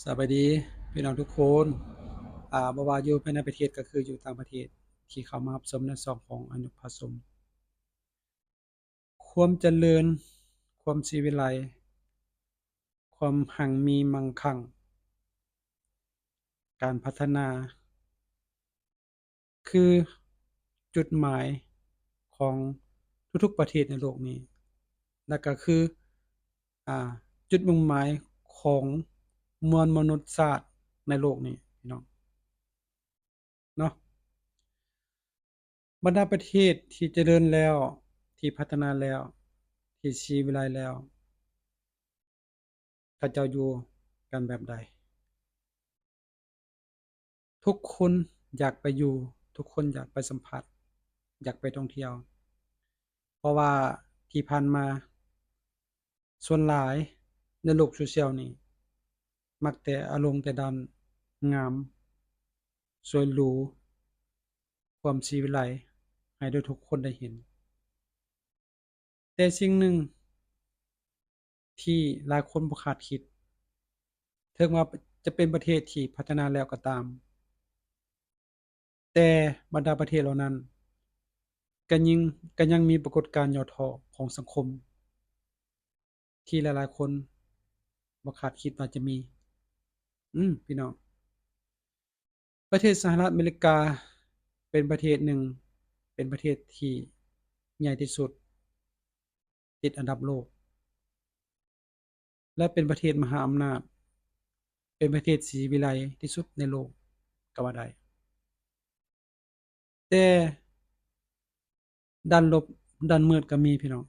ສະບາຍດີພີ່ນ້ອງທຸກຄົນ ອາ ບໍ່ວ່າຢູ່ພາຍໃນປະເທດກໍຄືຢູ່ຕ່າງປະເທດ ທີ່ເຂົ້າມາຮັບຊົມໃນຊ່ອງຂອງອານຸພາຊົມ. ຄວາມຈະເລີນ, ຄວາມສີວິໄລ, ຄວາມຮັ່ງມີໝັ່ງຄັ່ງ, ການພັດທະນາ ຄືຈຸດໝາຍຂອງທຸກໆປະເທດໃນໂລກນີ້ ແລະກໍຄື ອາ ຈຸດມຸ່ງໝາຍຂອງມວນມະນຸດຊາດໃນໂລກນີ້ ພີ່ນ້ອງເນາະ. ບັນດາປະເທດທີ່ຈະເລີນແລ້ວ, ທີ່ພັດທະນາແລ້ວ, ທີ່ສີວິໄລແລ້ວ ເຂົາເຈົ້າຢູ່ກັນແບບໃດ? ທຸກຄົນຢາກໄປຢູ່, ທຸກຄົນຢາກໄປສຳຜັດ, ຢາກໄປທ່ອງທ່ຽວ ເພາະວ່າທີ່ຜ່ານມາ ສ່ວນຫຼາຍໃນໂລກໂຊຊຽວນີ້ ມັກແຕ່ອາລົງແຕ່ດ້ານງາມ, ສວຍຫຼູ, ຄວາມສີວິໄລ ໃຫ້ທຸກໆຄົນໄດ້ເຫັນ. ແຕ່ສິ່ງໜຶ່ງທີ່ຫຼາຍຄົນບໍ່ຄາດຄິດ, ເຖິງວ່າຈະເປັນປະເທດທີ່ພັດທະນາແລ້ວກໍຕາມ, ແຕ່ບັນດາປະເທດເຫຼົ່ານັ້ນ ກໍຍັງ, ກໍຍັງມີປາກົດການຫຍໍ້ທໍ້ຂອງສັງຄົມ ທີ່ຫຼາຍໆຄົນບໍ່ຄາດຄິດວ່າຈະມີ. ອືມ ພີ່ນ້ອງ, ປະເທດສະຫະລັດອາເມລິກາເປັນປະເທດໜຶ່ງ, ເປັນປະເທດທີ່ໃຫຍ່ທີ່ສຸດ ຕິດອັນດັບໂລກ ແລະ ເປັນປະເທດມະຫາອຳນາດ, ເປັນປະເທດສີວິໄລທີ່ສຸດໃນໂລກກໍວ່າໄດ້. ແຕ່ດ້ານລົບ, ດ້ານມືດກໍມີ ພີ່ນ້ອງ.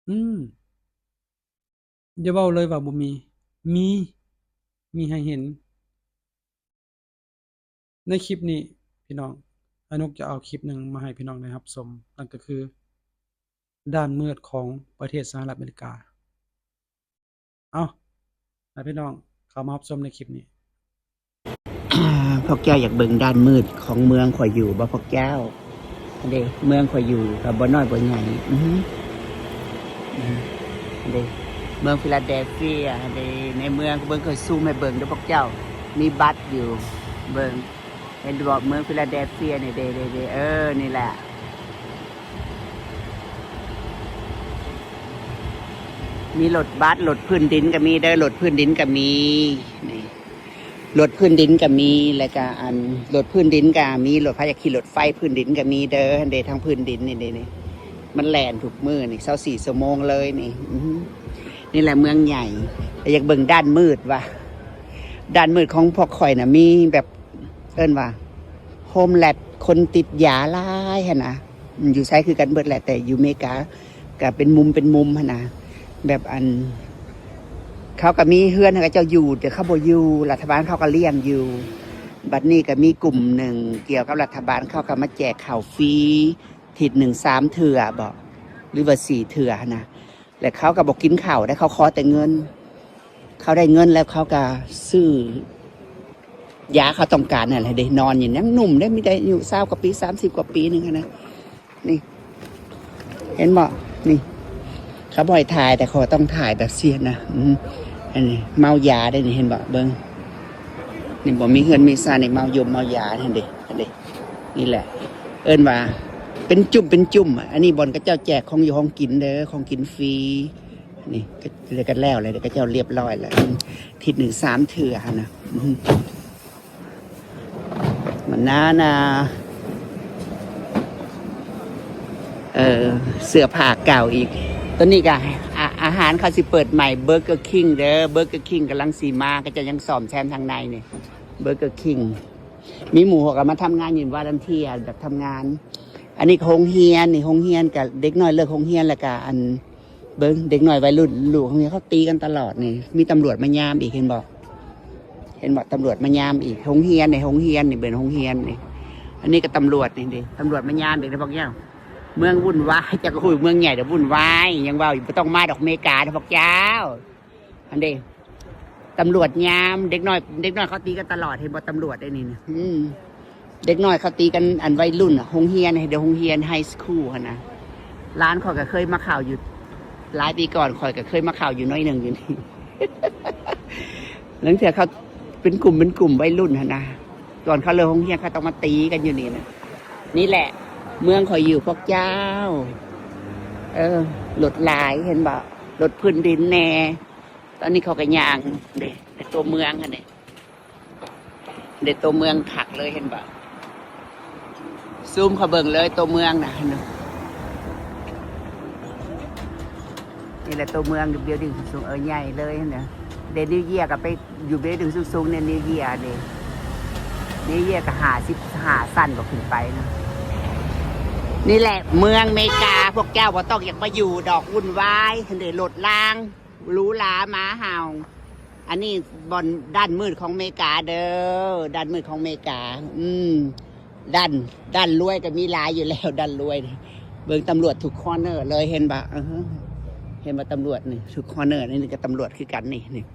ອືມ, ຢ່າເວົ້າເລີຍວ່າບໍ່ມີ, ມີ, ມີໃຫ້ເຫັນ. ໃນຄລິບນີ້ພີ່ນ້ອງ, ອານົກຈະເອົາຄລິບໜຶ່ງມາໃຫ້ພີ່ນ້ອງໄດ້ຮັບຊົມ, ນັ້ນກໍຄືດ້ານມືດຂອງປະເທດສະຫະລັດອາເມລິກາ. ເອົາ, ໃຫ້ພີ່ນ້ອງເຂົ້າມາຮັບຊົມໃນຄລິບນີ້. ພວກເຈົ້າຢາກເບິ່ງດ້ານມືດຂອງເມືອງຂ້ອຍຢູ່ບໍ່ພວກເຈົ້າ? ເດ້ ເມືອງຂ້ອຍຢູ່ກໍບໍ່ນ້ອຍບໍ່ໃຫຍ່. ອືຮຶ ເດ້ ເມືອງຟີລາເດເຟຍ ເດ້ ໃນເມືອງ ເບິ່ງ ຂ້ອຍຊູມໃຫ້ເບິ່ງເດີ້ພວກເຈົ້າ. ມີບັດຢູ່ ເບິ່ງ ເຫັນບໍ່ ເມືອງຟີລາເດເຟຍນີ້ ເດ້ ເດ້ ເດ້ ເອີ ນີ້ແຫຼະ. ມີລົດບັດ ລົດພື້ນດິນກໍມີເດີ້ ລົດພື້ນດິນກໍມີ ນີ້ ລົດພື້ນດິນກໍມີ ແລ້ວກໍອັນ ລົດພື້ນດິນກໍມີ ລົດ ໃຜຢາກຂີ່ລົດໄຟພື້ນດິນກໍມີເດີ້ ຫັ້ນເດ້ ທາງພື້ນດິນນີ້ ນີ້ ນີ້ ມັນແລ່ນທຸກມື້ນີ້ ຊາວສີ່ຊົ່ວໂມງເລີຍນີ້. ອືຮຶ ນີ້ແຫຼະເມືອງໃຫຍ່. ແຕ່ຢາກເບິ່ງດ້ານມືດວ່າ ດ້ານມືດຂອງພວກຂ້ອຍນະ ມີແບບ ເອີ້ນວ່າໂຮມແລັດ ຄົນຕິດຢາຫຼາຍຫັ້ນນະ. ຢູ່ໃສຄືກັນເບິດແຫຼະ ແຕ່ຢູ່ເມກາກໍເປັນມຸມເປັນມຸມຫັ້ນນະ. ແບບອັນ ເຂົາກໍມີເຮືອນໃຫ້ເຂົາເຈົ້າຢູ່ ແຕ່ເຂົາບໍ່ຢູ່ ລັດຖະບານເຂົາກໍລ້ຽງຢູ່. ບັດນີ້ກໍມີກຸ່ມໜຶ່ງກ່ຽວກັບລັດຖະບານ ເຂົາກໍມາແຈກເຂົ້າຟຣີ ທິດໜຶ່ງສາມເທື່ອບໍ ຫຼືວ່າສີ່ເທື່ອຫັ້ນນະ. ແລະເຂົາກໍບໍ່ກິນເຂົ້າເດ້ ເຂົາຂໍແຕ່ເງິນ. ເຂົາໄດ້ເງິນແລ້ວເຂົາກໍຊື້ຢາເຂົາຕ້ອງການນັ້ນແຫຼະເດ້. ນອນຢູ່ຍັງໜຸ່ມເດ້ ມີແຕ່ອາຍຸຊາວກວ່າປີ ສາມສິບກວ່າປີໜຶ່ງຫັ້ນນະ. ນີ້ ເຫັນບໍ່ ນີ້ ເຂົາບໍ່ໃຫ້ຖ່າຍ ແຕ່ຂ້ອຍຕ້ອງຖ່າຍແບບຊີ້ນະ. ອືມ ອັນນີ້ເມົາຢາເດ້ນີ້ ເຫັນບໍ່ ເບິ່ງ ນີ້ບໍ່ມີເຮືອນມີຊານ ນີ້ເມົາຢົມເມົາຢາ ຫັ້ນເດ້ ຫັ້ນເດ້. ນີ້ແຫຼະ ເອີ້ນວ່າເປັນຈຸ້ມເປັນຈຸ້ມ. ອັນນີ້ບ່ອນເຂົາເຈົ້າແຈກຂອງຢູ່ຂອງກິນເດີ້ ຂອງກິນຟຣີ. ນີ້ກໍ ແລ້ວກໍແລ້ວແລ້ວ ເຂົາເຈົ້າລຽບຮ້ອຍແລ້ວ ທິດໜຶ່ງສາມເທື່ອຫັ້ນນະ. ອືຮຶ ມັນໜາໜາ ເອີ ເສື້ອຜ້າເກົ່າອີກ. ຕອນນີ້ກໍ ອາ ອາຫານເຂົາຊິເປີດໃໝ່ ເບີເກີຄິງເດີ້ ເບີເກີຄິງກຳລັງຊິມາ ເຂົາເຈົ້າຍັງສ້ອມແຊມທາງໃນນີ້ ເບີເກີຄິງ. ມີໝູ່ເຂົາກໍມາທຳງານຢູ່ວອລັນເທຍ ແບບທຳງານ. ອັນນີ້ກໍໂຮງຮຽນນີ້ ໂຮງຮຽນກໍເດັກນ້ອຍເລີກໂຮງຮຽນ ແລ້ວກໍອັນ ເບິ່ງເດັກນ້ອຍໄວລຸ້ນ ລູກຂອງເຂົາຕີກັນຕະຫຼອດນີ້. ມີຕຳຫຼວດມາຍາມອີກ ເຫັນບໍ່ ເຫັນບໍ່ ຕຳຫຼວດມາຍາມອີກ. ໂຮງຮຽນນີ້ ໂຮງຮຽນນີ້ ເປັນໂຮງຮຽນນີ້. ອັນນີ້ກໍຕຳຫຼວດນີ້ເດ້ ຕຳຫຼວດມາຍາມອີກເດ້ພວກເຈົ້າ. ເມືອງວຸ້ນວາຍ ເຈົ້າກໍຮູ້ເມືອງໃຫຍ່ແຕ່ວຸ້ນວາຍ ຍັງເວົ້າຢູ່ ບໍ່ຕ້ອງມາດອກເມກາເດ້ພວກເຈົ້າ. ອັນເດ້ ຕຳຫຼວດຍາມ ເດັກນ້ອຍ ເດັກນ້ອຍເຂົາຕີກັນຕະຫຼອດ ເຫັນບໍ່ ຕຳຫຼວດໄອ້ນີ້ນະ. ອືມ ເດັກນ້ອຍເຂົາຕີກັນ ອັນໄວລຸ້ນນະ ໂຮງຮຽນ ໃຫ້ເດັກໂຮງຮຽນ ໄຮສະຄູນຫັ້ນນະ. ຫຼານຂ້ອຍກໍເຄີຍມາເຂົ້າຢູ່ ຫຼາຍປີກ່ອນ ຂ້ອຍກໍເຄີຍມາເຂົ້າຢູ່ໜ້ອຍໜຶ່ງຢູ່ນີ້. ລາງເທື່ອເຂົາເປັນກຸ່ມເປັນກຸ່ມໄວລຸ້ນຫັ້ນນະ ຕອນເຂົາເລີກໂຮງຮຽນເຂົາຕ້ອງມາຕີກັນຢູ່ນີ້ນະ. ນີ້ແຫຼະເມືອງຂ້ອຍຢູ່ພວກເຈົ້າ. ເອີ ລົດຫຼາຍເຫັນບໍ່? ລົດພື້ນດິນແດ່. ຕອນນີ້ເຂົາກໍຍ່າງເດ້ ໃນຕົວເມືອງຫັ້ນເດ້. ໃນຕົວເມືອງຄັກເລີຍເຫັນບໍ່? ຊູມເຂົ້າເບິ່ງເລີຍຕົວເມືອງນະ ເຫັນບໍ່? ນີ້ແຫຼະຕົວເມືອງ building ສູງໆ ເອີ ໃຫຍ່ເລີຍຫັ້ນນະ. ເດ New Year ກໍໄປຢູ່ building ສູງໆ ໃນ New Year ເດ New Year ກໍຫ້າສິບຫ້າຊັ້ນບໍ່ຂຶ້ນໄປນະ. ນີ້ແຫຼະເມືອງເມກາ ພວກເຈົ້າບໍ່ຕ້ອງຢາກມາຢູ່ດອກ ວຸ່ນວາຍເດ ລົດລາງ ຫຼູຫຼາ ໝາເຫົ່າ. ອັນນີ້ບ່ອນດ້ານມືດຂອງເມກາເດີ ດ້ານມືດຂອງເມກາ. ອືມ ດ້ານ ດ້ານລວຍກໍມີຫຼາຍຢູ່ແລ້ວ ດ້ານລວຍ. ເບິ່ງຕຳຫຼວດທຸກຄໍເນີເລີຍ ເຫັນບໍ່? ເອີ ເຫັນບໍ່? ຕຳຫຼວດນີ້ທຸກຄໍເນີ ນີ້ກໍຕຳຫຼວດຄືກັນນີ້ ນີ້.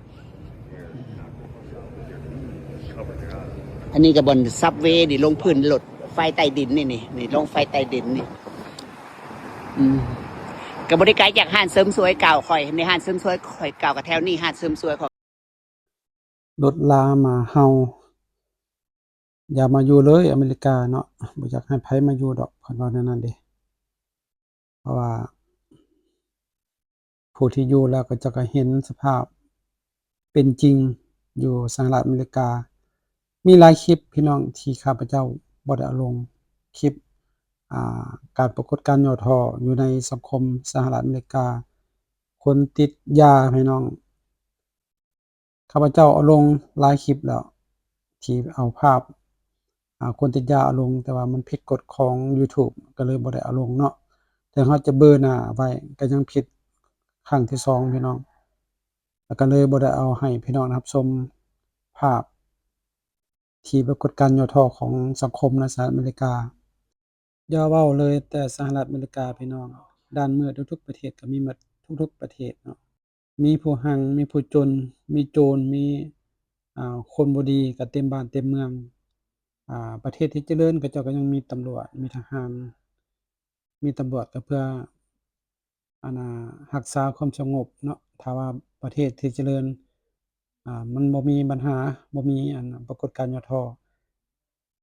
ອັນນີ້ກໍບ່ອນ subway ນີ້ ລົງພື້ນລົດໄຟໃຕ້ດິນນີ້ ນີ້ ນີ້ລົງໄຟໃຕ້ດິນນີ້. ອືມ ກໍບໍ່ໄດ້ໄກຈາກຮ້ານເສີມສວຍເກົ່າຂ້ອຍ. ໃນຮ້ານເສີມສວຍຂ້ອຍເກົ່າກໍແຖວນີ້ ຮ້ານເສີມສວຍຂ້ອຍ. ລົດລາໝາເຫົ່າ ຢ່າມາຢູ່ເລີຍອາເມລິກາເນາະ ບໍ່ຢາກໃຫ້ໃຜມາຢູ່ດອກ ເພິ່ນເວົ້າແນວນັ້ນເດ້. ເພາະວ່າຜູ້ທີ່ຢູ່ແລ້ວ ເຂົາເຈົ້າກໍເຫັນສະພາບເປັນຈິງຢູ່ສະຫະລັດອາເມລິກາ. ມີຫຼາຍຄລິບພີ່ນ້ອງທີ່ຂ້າພະເຈົ້າບໍ່ໄດ້ເອົາລົງ ຄລິບ ອ່າ ການປາກົດການຫຍໍ້ທໍ້ຢູ່ໃນສັງຄົມສະຫະລັດອາເມລິກາ. ຄົນຕິດຢາພີ່ນ້ອງ ຂ້າພະເຈົ້າເອົາລົງຫຼາຍຄລິບແລ້ວ ທີ່ເອົາພາບ ອ່າ ຄົນຕິດຢາເອົາລົງ ແຕ່ວ່າມັນຜິດກົດຂອງ YouTube ກໍເລີຍບໍ່ໄດ້ເອົາລົງເນາະ. ເຖິງເຮົາຈະເບີໜ້າໄວ້ ກໍຍັງຜິດຄັ້ງທີສອງພີ່ນ້ອງ ແລ້ວກໍເລີຍບໍ່ໄດ້ເອົາໃຫ້ພີ່ນ້ອງໄດ້ຮັບຊົມພາບ ທີ່ປາກົດການຫຍໍ້ທໍ້ຂອງສັງຄົມໃນສະຫະລັດອາເມລິກາ. ຢ່າເວົ້າເລີຍແຕ່ສະຫະລັດອາເມລິກາພີ່ນ້ອງ ດ້ານມືດທຸກໆປະເທດກໍມີໝົດ ທຸກໆປະເທດເນາະ. ມີຜູ້ຮັ່ງ ມີຜູ້ຈົນ ມີໂຈນ ມີ ອ່າ ຄົນບໍ່ດີກໍເຕັມບ້ານເຕັມເມືອງ. ອ່າ ປະເທດທີ່ຈະເລີນ ເຂົາເຈົ້າກໍຍັງມີຕຳຫຼວດ ມີທະຫານ ມີຕຳຫຼວດກໍເພື່ອ ອັນນ່າ ຮັກສາຄວາມສະຫງົບເນາະ. ຖ້າວ່າປະເທດທີ່ຈະເລີນ ອ່າ ມັນບໍ່ມີບັນຫາ ບໍ່ມີ ອັນ ປາກົດການຫຍໍ້ທໍ້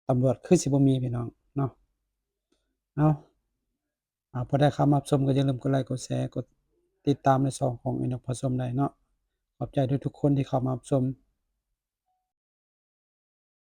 ຕຳຫຼວດຄືຊິບໍ່ມີພີ່ນ້ອງເນາະ. ເອົາ ອ່າ ຜູ້ໃດເຂົ້າມາຮັບຊົມກໍຢ່າລືມກົດໄລ ກົດແຊ ກົດຕິດຕາມໃນຊ່ອງຂອງອີນົກພາຊົມໄດ້ເນາະ. ຂອບໃຈທຸກໆຄົນທີ່ເຂົ້າມາຮັບຊົມ.